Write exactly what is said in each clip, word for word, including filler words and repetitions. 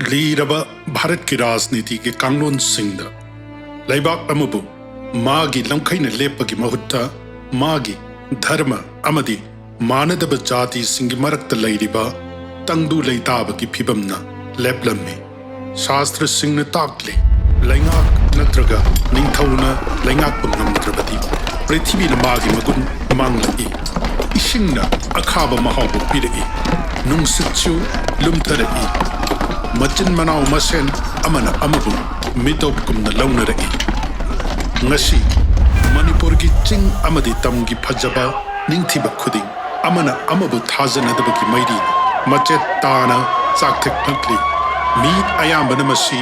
ꯂꯤꯔꯕ ꯚꯥꯔꯠꯀꯤ ꯔꯥꯖꯅꯤꯇꯤꯒꯤ ꯀꯥꯡꯂꯣꯟꯁꯤꯡꯗ ꯂꯩꯕꯥꯛ ꯑꯃꯕꯨ ꯃꯥꯒꯤ ꯂꯝꯈꯩꯅ ꯂꯦꯞꯄꯒꯤ ꯃꯍꯨꯠꯇ ꯃꯥꯒꯤ ꯙꯔꯃ ꯑꯃꯗꯤ ꯃꯥꯟꯅꯗꯕ ꯖꯥꯇꯤꯁꯤꯡꯒꯤ ꯃꯔꯛꯇ ꯂꯩꯔꯤꯕ ꯇꯪꯗꯨ ꯂꯩꯇꯥꯕꯒꯤ ꯐꯤꯕꯝꯅ ꯂꯦꯞꯂꯝꯃꯤ꯫ ꯁꯥꯁꯇ꯭ꯔꯁꯤꯡꯅ ꯇꯥꯛꯂꯤ, ꯂꯩꯉꯥꯛ ꯅꯠꯇ꯭ꯔꯒ ꯅꯤꯡꯊꯧꯅ ꯂꯩꯉꯥꯛꯄ ꯉꯝꯗ꯭ꯔꯕꯗꯤ ꯄ꯭ꯔꯤꯊꯤꯕꯤꯅ ꯃꯥꯒꯤ ꯃꯒꯨꯟ ꯃꯥꯡꯂꯛꯏ꯫ ꯏꯁꯤꯡꯅ ꯑꯈꯥꯕ ꯃꯍꯥꯎꯕꯨ ꯄꯤꯔꯛꯏ꯫ ꯅꯨꯡꯁꯤꯠꯁꯨ ꯂꯨꯝꯊꯔꯛꯏ꯫ ꯃꯆꯤꯟ ꯃꯅꯥꯎ ꯃꯁꯦꯟ ꯑꯃꯅ ꯑꯃꯕꯨ ꯃꯤꯇꯣꯞꯀꯨꯝꯅ ꯂꯧꯅꯔꯛꯏ꯫ ꯉꯁꯤ ꯃꯅꯤꯄꯨꯔꯒꯤ ꯆꯤꯡ ꯑꯃꯗꯤ ꯇꯝꯒꯤ ꯐꯖꯕ ꯅꯤꯡꯊꯤꯕ ꯈꯨꯗꯤꯡ ꯑꯃꯅ ꯑꯃꯕꯨ ꯊꯥꯖꯅꯗꯕꯒꯤ ꯃꯩꯔꯤ ꯃꯆꯦꯠ ꯇꯥꯅ ꯆꯥꯛꯊꯦꯛꯂꯛꯂꯤ꯫ ꯃꯤ ꯑꯌꯥꯝꯕꯅ ꯃꯁꯤ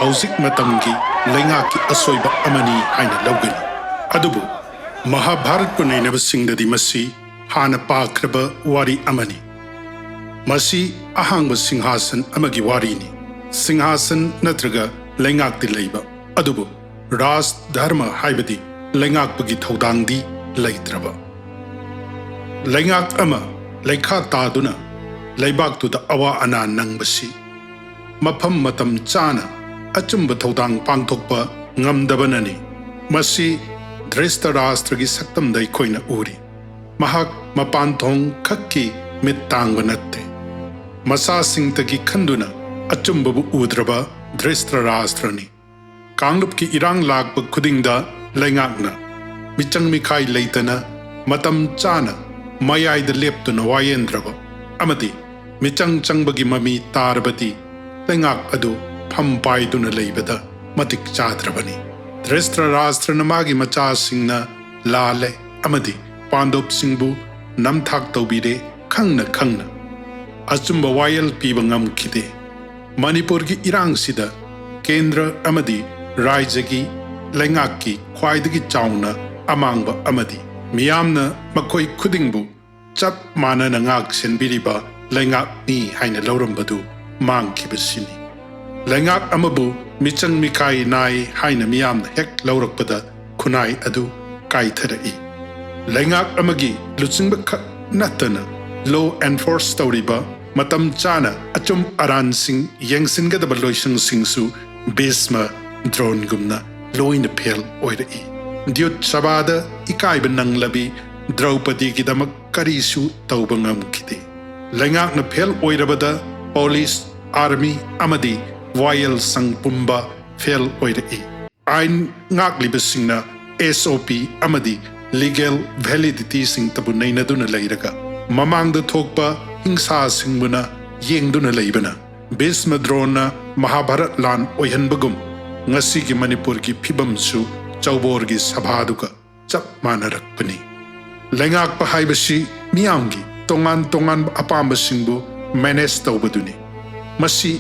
ꯍꯧꯖꯤꯛ ꯃꯇꯝꯒꯤ ꯂꯩꯉꯥꯛꯀꯤ ꯑꯁꯣꯏꯕ ꯑꯃꯅꯤ ꯍꯥꯏꯅ ꯂꯧꯒꯅꯤ꯫ ꯑꯗꯨꯕꯨ ꯃꯍꯥꯚꯥꯔꯠꯄꯨ ꯅꯩꯅꯕꯁꯤꯡꯗꯗꯤ ꯃꯁꯤ ꯍꯥꯟꯅ ꯄꯥꯈ꯭ꯔꯕ ꯋꯥꯔꯤ ꯑꯃꯅꯤ꯫ ꯃꯁꯤ ꯑꯍꯥꯡꯕ ꯁꯤꯡꯍꯥꯁꯟ ꯑꯃꯒꯤ ꯋꯥꯔꯤꯅꯤ꯫ ꯁꯤꯡꯍꯥꯁꯟ ꯅꯠꯇ꯭ꯔꯒ ꯂꯩꯉꯥꯛꯇꯤ ꯂꯩꯕ, ꯑꯗꯨꯕꯨ ꯔꯥꯖ ꯙꯔꯃ ꯍꯥꯏꯕꯗꯤ ꯂꯩꯉꯥꯛꯄꯒꯤ ꯊꯧꯗꯥꯡꯗꯤ ꯂꯩꯇ꯭ꯔꯕ꯫ ꯂꯩꯉꯥꯛ ꯑꯃ ꯂꯩꯈꯥ ꯇꯥꯗꯨꯅ ꯂꯩꯕꯥꯛꯇꯨꯗ ꯑꯋꯥ ꯑꯅꯥ ꯅꯪꯕꯁꯤ ꯃꯐꯝ ꯃꯇꯝ ꯆꯥꯅ ꯑꯆꯨꯝꯕ ꯊꯧꯗꯥꯡ ꯄꯥꯡꯊꯣꯛꯄ ꯉꯝꯗꯕꯅꯅꯤ꯫ ꯃꯁꯤ ꯙ꯭ꯔꯤꯁꯇꯔꯥꯁꯇ꯭ꯔꯒꯤ ꯁꯛꯇꯝꯗ ꯑꯩꯈꯣꯏꯅ ꯎꯔꯤ꯫ ꯃꯍꯥꯛ ꯃꯄꯥꯟ ꯊꯣꯡ ꯈꯛꯀꯤ ꯃꯤꯠ ꯇꯥꯡꯕ ꯅꯠꯇꯦ꯫ ꯃꯆꯥꯁꯤꯡꯇꯒꯤ ꯈꯟꯗꯨꯅ ꯑꯆꯨꯝꯕꯕꯨ ꯎꯗ꯭ꯔꯕ ꯙ꯭ꯔꯤꯁꯇꯔꯥꯁꯇ꯭ꯔꯅꯤ꯫ ꯀꯥꯡꯂꯨꯞꯀꯤ ꯏꯔꯥꯡ ꯂꯥꯛꯄ ꯈꯨꯗꯤꯡꯗ ꯂꯩꯉꯥꯛꯅ ꯃꯤꯆꯪ ꯃꯤꯈꯥꯏ ꯂꯩꯇꯅ ꯃꯇꯝ ꯆꯥꯅ ꯃꯌꯥꯏꯗ ꯂꯦꯞꯇꯨꯅ ꯋꯥꯌꯦꯟꯗ꯭ꯔꯕ ꯑꯃꯗꯤ ꯃꯤꯆꯪ ꯆꯪꯕꯒꯤ ꯃꯃꯤ ꯇꯥꯔꯕꯗꯤ ꯂꯩꯉꯥꯛ ꯑꯗꯨ ꯐꯝ ꯄꯥꯏꯗꯨꯅ ꯂꯩꯕꯗ ꯃꯇꯤꯛ ꯆꯥꯗ꯭ꯔꯕꯅꯤ꯫ ꯙ꯭ꯔꯤꯁꯇꯔꯥꯁꯇ꯭ꯔꯅ ꯃꯥꯒꯤ ꯃꯆꯥꯁꯤꯡꯅ ꯂꯥꯜꯂꯦ ꯑꯃꯗꯤ ꯄꯥꯟꯗꯣꯞꯁꯤꯡꯕꯨ ꯅꯝꯊꯥꯛ ꯇꯧꯕꯤꯔꯦ ꯈꯪꯅ ꯈꯪꯅ꯫ ꯑꯆꯨꯝꯕ ꯋꯥꯌꯦꯜ ꯄꯤꯕ ꯉꯝꯈꯤꯗꯦ꯫ ꯃꯅꯤꯄꯨꯔꯒꯤ ꯏꯔꯥꯡꯁꯤꯗ ꯀꯦꯟꯗ꯭ꯔ ꯑꯃꯗꯤ ꯔꯥꯏꯖꯒꯤ ꯂꯩꯉꯥꯛꯀꯤ ꯈ꯭ꯋꯥꯏꯗꯒꯤ ꯆꯥꯎꯅ ꯑꯃꯥꯡꯕ ꯑꯃꯗꯤ ꯃꯤꯌꯥꯝꯅ ꯃꯈꯣꯏ ꯈꯨꯗꯤꯡꯕꯨ ꯆꯞ ꯃꯥꯟꯅꯅ ꯉꯥꯛ ꯁꯦꯟꯕꯤꯔꯤꯕ ꯂꯩꯉꯥꯛꯅꯤ ꯍꯥꯏꯅ ꯂꯧꯔꯝꯕꯗꯨ ꯃꯥꯡꯈꯤꯕꯁꯤꯅꯤ꯫ ꯂꯩꯉꯥꯛ ꯑꯃꯕꯨ ꯃꯤꯆꯪ ꯃꯤꯈꯥꯏ ꯅꯥꯏ ꯍꯥꯏꯅ ꯃꯤꯌꯥꯝꯅ ꯍꯦꯛ ꯂꯧꯔꯛꯄꯗ ꯈꯨꯟꯅꯥꯏ ꯑꯗꯨ ꯀꯥꯏꯊꯔꯛꯏ꯫ ꯂꯩꯉꯥꯛ ꯑꯃꯒꯤ ꯂꯨꯆꯤꯡꯕ ꯈꯛ ꯅꯠꯇꯅ ꯂꯣ ꯑꯦꯟꯐꯣꯔꯁ ꯇꯧꯔꯤꯕ ꯃꯇꯝ ꯆꯥꯅ ꯑꯆꯨꯝ ꯑꯔꯥꯟꯁꯤꯡ ꯌꯦꯡꯁꯤꯟꯒꯗꯕ ꯂꯣꯏꯁꯪꯁꯤꯡꯁꯨ ꯚꯤꯁꯃ ꯗ꯭ꯔꯣꯟꯒꯨꯝꯅ ꯂꯣꯏꯅ ꯐꯦꯜ ꯑꯣꯏꯔꯛꯏ꯫ ꯗ꯭ꯌꯨꯠ ꯁꯚꯥꯗ ꯏꯀꯥꯏꯕ ꯅꯪꯂꯕꯤ ꯗ꯭ꯔꯧꯄꯗꯤꯒꯤꯗꯃꯛ ꯀꯔꯤꯁꯨ ꯇꯧꯕ ꯉꯝꯈꯤꯗꯦ꯫ ꯂꯩꯉꯥꯛꯅ ꯐꯦꯜ ꯑꯣꯏꯔꯕꯗ ꯄꯣꯂꯤꯁ, ꯑꯥꯔꯃꯤ ꯑꯃꯗꯤ ꯋꯥꯌꯦꯜ ꯁꯪ ꯄꯨꯝꯕ ꯐꯦꯜ ꯑꯣꯏꯔꯛꯏ꯫ ꯑꯥꯏꯟ ꯉꯥꯛꯂꯤꯕꯁꯤꯡꯅ ꯑꯦꯁ ꯑꯣ ꯄꯤ ꯑꯃꯗꯤ ꯂꯤꯒꯦꯜ ꯚꯦꯂꯤꯗꯤꯇꯤꯁꯤꯡꯇꯕꯨ ꯅꯩꯅꯗꯨꯅ ꯂꯩꯔꯒ ꯃꯃꯥꯡꯗ ꯊꯣꯛꯄ ꯍꯤꯡꯁꯥꯁꯤꯡꯕꯨꯅ ꯌꯦꯡꯗꯨꯅ ꯂꯩꯕꯅ ꯚꯤꯁꯃ ꯗ꯭ꯔꯣꯟꯅ ꯃꯍꯥꯚꯥꯔꯠ ꯂꯥꯟ ꯑꯣꯏꯍꯟꯕꯒꯨꯝ ꯉꯁꯤꯒꯤ ꯃꯅꯤꯄꯨꯔꯒꯤ ꯐꯤꯕꯝꯁꯨ ꯆꯧꯕꯣꯔꯒꯤ ꯁꯚꯥꯗꯨꯒ ꯆꯞ ꯃꯥꯟꯅꯔꯛꯄꯅꯤ꯫ ꯂꯩꯉꯥꯛꯄ ꯍꯥꯏꯕꯁꯤ ꯃꯤꯌꯥꯝꯒꯤ ꯇꯣꯉꯥꯟ ꯇꯣꯉꯥꯟꯕ ꯑꯄꯥꯝꯕꯁꯤꯡꯕꯨ ꯃꯦꯅꯦꯖ ꯇꯧꯕꯗꯨꯅꯤ꯫ ꯃꯁꯤ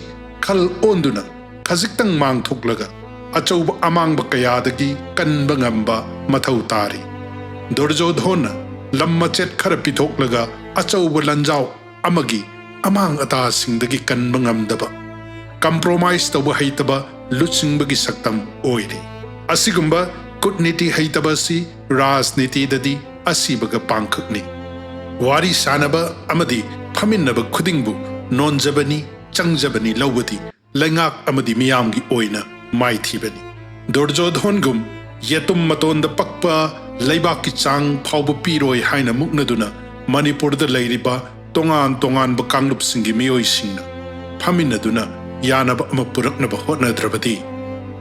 ꯈꯜ ꯑꯣꯟꯗꯨꯅ ꯈꯖꯤꯛꯇꯪ ꯃꯥꯡꯊꯣꯛꯂꯒ ꯑꯆꯧꯕ ꯑꯃꯥꯡꯕ ꯀꯌꯥꯗꯒꯤ ꯀꯟꯕ ꯉꯝꯕ ꯃꯊꯧ ꯇꯥꯔꯤ꯫ ꯗꯨꯔꯖꯣꯙꯣꯟꯅ ꯂꯝ ꯃꯆꯦꯠ ꯈꯔ ꯄꯤꯊꯣꯛꯂꯒ ꯑꯆꯧꯕ ꯂꯥꯟꯖꯥꯎ ꯑꯃꯒꯤ ꯑꯃꯥꯡ ꯑꯇꯥꯁꯤꯡꯗꯒꯤ ꯀꯟꯕ ꯉꯝꯗꯕ, ꯀꯝꯄ꯭ꯔꯣꯃꯥꯏꯁ ꯇꯧꯕ ꯍꯩꯇꯕ ꯂꯨꯆꯤꯡꯕꯒꯤ ꯁꯛꯇꯝ ꯑꯣꯏꯔꯤ꯫ ꯑꯁꯤꯒꯨꯝꯕ ꯀꯨꯠꯅꯤꯇꯤ ꯍꯩꯇꯕ ꯑꯁꯤ ꯔꯥꯖꯅꯤꯇꯤꯗꯗꯤ ꯑꯁꯤꯕꯒ ꯄꯥꯡꯈꯛꯅꯤ꯫ ꯋꯥꯔꯤ ꯁꯥꯅꯕ ꯑꯃꯗꯤ ꯐꯝꯃꯤꯟꯅꯕ ꯈꯨꯗꯤꯡꯕꯨ ꯅꯣꯟꯖꯕꯅꯤ, ꯆꯪꯖꯕꯅꯤ ꯂꯧꯕꯗꯤ ꯂꯩꯉꯥꯛ ꯑꯃꯗꯤ ꯃꯤꯌꯥꯝꯒꯤ ꯑꯣꯏꯅ ꯃꯥꯏꯊꯤꯕꯅꯤ꯫ ꯗꯨꯔꯖꯣꯙꯣꯟꯒꯨꯝ ꯌꯦꯇꯨꯝ ꯃꯇꯣꯟꯗ ꯄꯛꯄ ꯂꯩꯕꯥꯛꯀꯤ ꯆꯥꯡ ꯐꯥꯎꯕ ꯄꯤꯔꯣꯏ ꯍꯥꯏꯅ ꯃꯨꯛꯅꯗꯨꯅ ꯃꯅꯤꯄꯨꯔꯗ ꯂꯩꯔꯤꯕ ꯇꯣꯉꯥꯟ ꯇꯣꯉꯥꯟꯕ ꯀꯥꯡꯂꯨꯞꯁꯤꯡꯒꯤ ꯃꯤꯑꯣꯏꯁꯤꯡꯅ ꯐꯝꯃꯤꯟꯅꯗꯨꯅ ꯌꯥꯅꯕ ꯑꯃ ꯄꯨꯔꯛꯅꯕ ꯍꯣꯠꯅꯗ꯭ꯔꯕꯗꯤ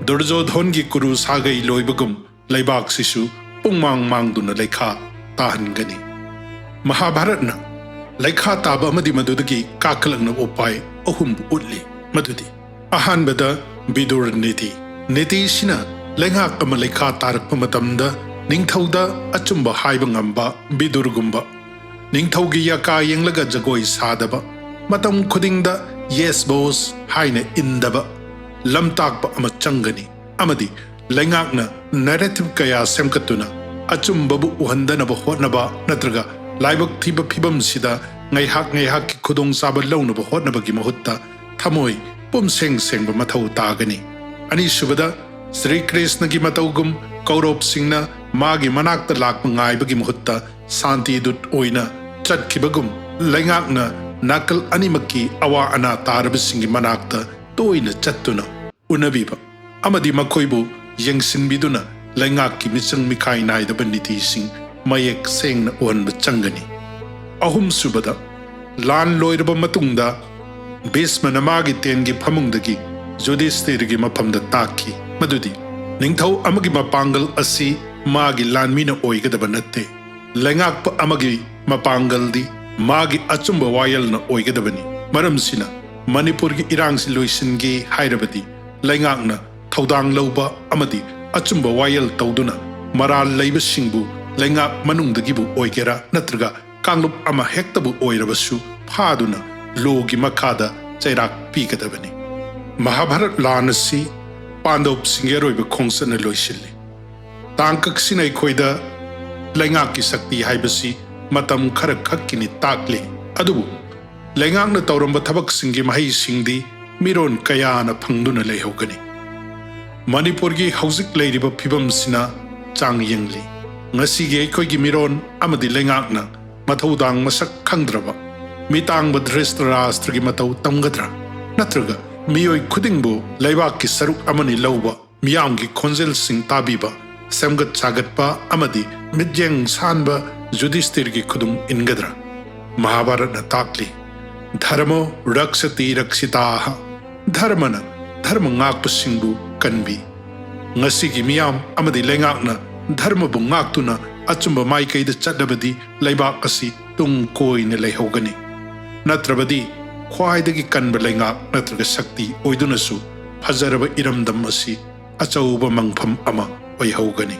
ꯗꯨꯔꯖꯣꯙꯣꯟꯒꯤ ꯀꯨꯔꯨ ꯁꯥꯒꯩ ꯂꯣꯏꯕꯒꯨꯝ ꯂꯩꯕꯥꯛꯁꯤꯁꯨ ꯄꯨꯡꯃꯥꯡ ꯃꯥꯡꯗꯨꯅ ꯂꯩꯈꯥ ꯇꯥꯍꯟꯒꯅꯤ꯫ ꯃꯍꯥꯚꯥꯔꯠꯅ ꯂꯩꯈꯥ ꯇꯥꯕ ꯑꯃꯗꯤ ꯃꯗꯨꯗꯒꯤ ꯀꯥꯈꯠꯂꯛꯅꯕ ꯎꯄꯥꯏ ꯑꯍꯨꯝ ꯎꯠꯂꯤ꯫ ꯃꯗꯨꯗꯤ, ꯑꯍꯥꯟꯕꯗ, ꯕꯤꯗꯨꯔ ꯅꯤꯇꯤ꯫ ꯅꯤꯇꯤꯁꯤꯅ ꯂꯩꯉꯥꯛ ꯑꯃ ꯂꯩꯈꯥ ꯇꯥꯔꯛꯄ ꯃꯇꯝꯗ ꯅꯤꯡꯊꯧꯗ ꯑꯆꯨꯝꯕ ꯍꯥꯏꯕ ꯉꯝꯕ ꯕꯤꯗꯨꯔꯒꯨꯝꯕ, ꯅꯤꯡꯊꯧꯒꯤ ꯌꯥꯀꯥ ꯌꯦꯡꯂꯒ ꯖꯒꯣꯏ ꯁꯥꯗꯕ, ꯃꯇꯝ ꯈꯨꯗꯤꯡꯗ "Yes, boss" ꯍꯥꯏꯅ ꯏꯟꯗꯕ ꯂꯝꯇꯥꯛꯄ ꯑꯃ ꯆꯪꯒꯅꯤ꯫ ꯑꯃꯗꯤ ꯂꯩꯉꯥꯛꯅ ꯅꯦꯔꯦꯇꯤꯚ ꯀꯌꯥ ꯁꯦꯝꯒꯠꯇꯨꯅ ꯑꯆꯨꯝꯕꯕꯨ ꯎꯍꯟꯗꯅꯕ ꯍꯣꯠꯅꯕ ꯅꯠꯇ꯭ꯔꯒ ꯂꯥꯏꯕꯛ ꯊꯤꯕ ꯐꯤꯕꯝꯁꯤꯗ ꯉꯥꯏꯍꯥꯛ ꯉꯥꯏꯍꯥꯛꯀꯤ ꯈꯨꯗꯣꯡꯆꯥꯕ ꯂꯧꯅꯕ ꯍꯣꯠꯅꯕꯒꯤ ꯃꯍꯨꯠꯇ ꯊꯃꯣꯏ ꯄꯨꯝꯁꯦꯡ ꯁꯦꯡꯕ ꯃꯊꯧ ꯇꯥꯒꯅꯤ꯫ ꯑꯅꯤꯁꯨꯕꯗ, ꯁ꯭ꯔꯤ ꯀ꯭ꯔꯤꯁꯅꯒꯤ ꯃꯇꯧꯒꯨꯝ ꯀꯧꯔꯕꯁꯤꯡꯅ ꯃꯥꯒꯤ ꯃꯅꯥꯛꯇ ꯂꯥꯛꯄ ꯉꯥꯏꯕꯒꯤ ꯃꯍꯨꯠꯇ ꯁꯥꯟꯇꯤ ꯗꯨꯠ ꯑꯣꯏꯅ ꯆꯠꯈꯤꯕꯒꯨꯝ ꯂꯩꯉꯥꯛꯅ ꯅꯥꯀꯜ ꯑꯅꯤꯃꯛꯀꯤ ꯑꯋꯥ ꯑꯅꯥ ꯇꯥꯔꯕꯁꯤꯡꯒꯤ ꯃꯅꯥꯛꯇ ꯇꯣꯏꯅ ꯆꯠꯇꯨꯅ ꯎꯅꯕꯤꯕ ꯑꯃꯗꯤ ꯃꯈꯣꯏꯕꯨ ꯌꯦꯡꯁꯤꯟꯕꯤꯗꯨꯅ ꯂꯩꯉꯥꯛꯀꯤ ꯃꯤꯆꯪ ꯃꯤꯈꯥꯏ ꯅꯥꯏꯗꯕ ꯅꯤꯇꯤꯁꯤꯡ ꯃꯌꯦꯛ ꯁꯦꯡꯅ ꯎꯍꯟꯕ ꯆꯪꯒꯅꯤ꯫ ꯑꯍꯨꯝꯁꯨꯕꯗ, ꯂꯥꯟ ꯂꯣꯏꯔꯕ ꯃꯇꯨꯡꯗ ꯚꯤꯁꯃꯅ ꯃꯥꯒꯤ ꯇꯦꯟꯒꯤ ꯐꯃꯨꯡꯗꯒꯤ ꯌꯨꯙꯤꯁꯇꯤꯔꯒꯤ ꯃꯐꯝꯗ ꯇꯥꯛꯈꯤ ꯃꯗꯨꯗꯤ ꯅꯤꯡꯊꯧ ꯑꯃꯒꯤ ꯃꯄꯥꯡꯒꯜ ꯑꯁꯤ ꯃꯥꯒꯤ ꯂꯥꯟꯃꯤꯅ ꯑꯣꯏꯒꯗꯕ ꯅꯠꯇꯦ꯫ ꯂꯩꯉꯥꯛꯄ ꯑꯃꯒꯤ ꯃꯄꯥꯡꯒꯜꯗꯤ ꯃꯥꯒꯤ ꯑꯆꯨꯝꯕ ꯋꯥꯌꯦꯜꯅ ꯑꯣꯏꯒꯗꯕꯅꯤ꯫ ꯃꯔꯝꯁꯤꯅ ꯃꯅꯤꯄꯨꯔꯒꯤ ꯏꯔꯥꯡꯁꯤ ꯂꯣꯏꯁꯤꯟꯒꯦ ꯍꯥꯏꯔꯕꯗꯤ ꯂꯩꯉꯥꯛꯅ ꯊꯧꯗꯥꯡ ꯂꯧꯕ ꯑꯃꯗꯤ ꯑꯆꯨꯝꯕ ꯋꯥꯌꯦꯜ ꯇꯧꯗꯨꯅ ꯃꯔꯥꯜ ꯂꯩꯕꯁꯤꯡꯕꯨ ꯂꯩꯉꯥꯛ ꯃꯅꯨꯡꯗꯒꯤꯕꯨ ꯑꯣꯏꯒꯦꯔꯥ ꯅꯠꯇ꯭ꯔꯒ ꯀꯥꯡꯂꯨꯞ ꯑꯃ ꯍꯦꯛꯇꯕꯨ ꯑꯣꯏꯔꯕꯁꯨ ꯐꯥꯗꯨꯅ ꯂꯣꯒꯤ ꯃꯈꯥꯗ ꯆꯩꯔꯥꯛ ꯄꯤꯒꯗꯕꯅꯤ꯫ ꯃꯍꯥꯚꯥꯔꯠ ꯂꯥꯟ ꯑꯁꯤ ꯄꯥꯟꯗꯕꯁꯤꯡꯒꯤ ꯑꯔꯣꯏꯕ ꯈꯣꯡꯆꯠꯅ ꯂꯣꯏꯁꯤꯜꯂꯤ꯫ ꯇꯥꯡꯀꯛꯁꯤꯅ ꯑꯩꯈꯣꯏꯗ ꯂꯩꯉꯥꯛꯀꯤ ꯁꯛꯇꯤ ꯍꯥꯏꯕꯁꯤ ꯃꯇꯝ ꯈꯔ ꯈꯛꯀꯤꯅꯤ ꯇꯥꯛꯂꯤ꯫ ꯑꯗꯨꯕꯨ ꯂꯩꯉꯥꯛꯅ ꯇꯧꯔꯝꯕ ꯊꯕꯛꯁꯤꯡꯒꯤ ꯃꯍꯩꯁꯤꯡꯗꯤ ꯃꯤꯔꯣꯟ ꯀꯌꯥꯅ ꯐꯪꯗꯨꯅ ꯂꯩꯍꯧꯒꯅꯤ꯫ ꯃꯅꯤꯄꯨꯔꯒꯤ ꯍꯧꯖꯤꯛ ꯂꯩꯔꯤꯕ ꯐꯤꯕꯝꯁꯤꯅ ꯆꯥꯡ ꯌꯦꯡꯂꯤ꯫ ꯉꯁꯤꯒꯤ ꯑꯩꯈꯣꯏꯒꯤ ꯃꯤꯔꯣꯟ ꯑꯃꯗꯤ ꯂꯩꯉꯥꯛꯅ ꯃꯊꯧꯗꯥꯡ ꯃꯁꯛ ꯈꯪꯗ꯭ꯔꯕ ꯃꯤꯇꯥꯡꯕ ꯙ꯭ꯔꯤꯁꯇ ꯔꯥꯁꯇ꯭ꯔꯒꯤ ꯃꯇꯧ ꯇꯝꯒꯗ꯭ꯔꯥ? ꯅꯠꯇ꯭ꯔꯒ ꯃꯤꯑꯣꯏ ꯈꯨꯗꯤꯡꯕꯨ ꯂꯩꯕꯥꯛꯀꯤ ꯁꯔꯨꯛ ꯑꯃꯅꯤ ꯂꯧꯕ, ꯃꯤꯌꯥꯝꯒꯤ ꯈꯣꯟꯖꯦꯜꯁꯤꯡ ꯇꯥꯕꯤꯕ, ꯁꯦꯝꯒꯠ ꯁꯥꯒꯠꯄ ꯑꯃꯗꯤ ꯃꯤꯠꯌꯦꯡ ꯁꯥꯟꯕ ꯌꯨꯙꯤꯁꯇꯤꯔꯒꯤ ꯈꯨꯗꯨꯝ ꯏꯟꯒꯗ꯭ꯔꯥ? ꯃꯍꯥꯚꯥꯔꯠꯅ ꯇꯥꯛꯂꯤ, "ꯙꯔꯃꯣ ꯔꯛꯁꯇꯤ ꯔꯛꯁꯤꯇꯥꯍ", ꯙꯔꯃꯅ ꯙꯔꯃ ꯉꯥꯛꯄꯁꯤꯡꯕꯨ ꯀꯟꯕꯤ꯫ ꯉꯁꯤꯒꯤ ꯃꯤꯌꯥꯝ ꯑꯃꯗꯤ ꯂꯩꯉꯥꯛꯅ ꯙꯔꯃꯕꯨ ꯉꯥꯛꯇꯨꯅ ꯑꯆꯨꯝꯕ ꯃꯥꯏꯀꯩꯗ ꯆꯠꯂꯕꯗꯤ ꯂꯩꯕꯥꯛ ꯑꯁꯤ ꯇꯨꯡ ꯀꯣꯏꯅ ꯂꯩꯍꯧꯒꯅꯤ꯫ ꯅꯠꯇ꯭ꯔꯕꯗꯤ ꯈ꯭ꯋꯥꯏꯗꯒꯤ ꯀꯟꯕ ꯂꯩꯉꯥꯛ ꯅꯠꯇ꯭ꯔꯒ ꯁꯛꯇꯤ ꯑꯣꯏꯗꯨꯅꯁꯨ ꯐꯖꯔꯕ ꯏꯔꯝꯗꯝ ꯑꯁꯤ ꯑꯆꯧꯕ ꯃꯪꯐꯝ ꯑꯃ ꯑꯣꯏꯍꯧꯒꯅꯤ꯫